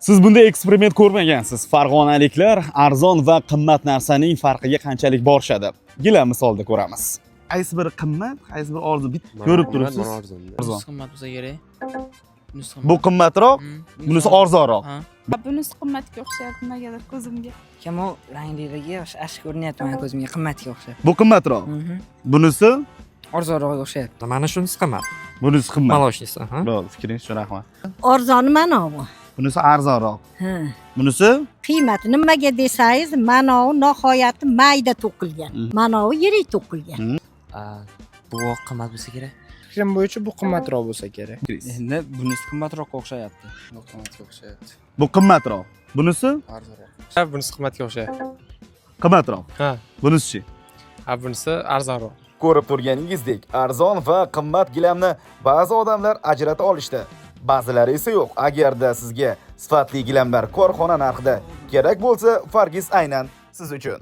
Siz bunday eksperiment ko'rmagansiz. Farg'onaliklar arzon va qimmat narsaning farqiga qanchalik borishadi? Gilam misolida ko'ramiz. Qaysi biri qimmat, qaysi biri arzon? Bitta ko'rib turibsiz. Mana arzon. Arzon. Bunisi qimmat bo'lsa kerak. Bunisi qimmat. Bu qimmatroq, bunisi arzonroq. Ha. Bunisi qimmatga o'xshayapti nimagadir ko'zimga. Kam u rangliligi ashq ko'rinyapti mani ko'zimga, qimmatga o'xshab. Bu qimmatroq. Bunisi. Arzonroqqa o'xshayapti. Mana shunisi qimmat. Bunisi qimmat. Молочный si, aha. Bo'ldi, fikringiz uchun rahmat. Arzoni manovi. Bunisi arzonroq. Ha. Bunisi. Qiymati nimaga desangiz, manovi nihoyatda mayda to'qilgan. Manovi yirik to'qilgan. Bu qimmat bo'lsa kerak. Fikrim bo'yicha bu qimmatroq bo'lsa kerak. Endi bunisi qimmatroqqa o'xshayapti. Bu qimmatga o'xshayapti. Bu qimmatroq. Bunisi. Arzonroq. Ha, bunisi qimmatga o'xshayapti. Qimmatroq. Ha. Bunisi-chi? Ha, bunisi arzonroq. Ko'rib turganingizdek, arzon va qimmat gilamni ba'zi odamlar ajrata olishdi. Ba'zilari esa yo'q. Agarda sizga sifatli gilamlar korxona narxida kerak bo'lsa, Fargis aynan siz uchun.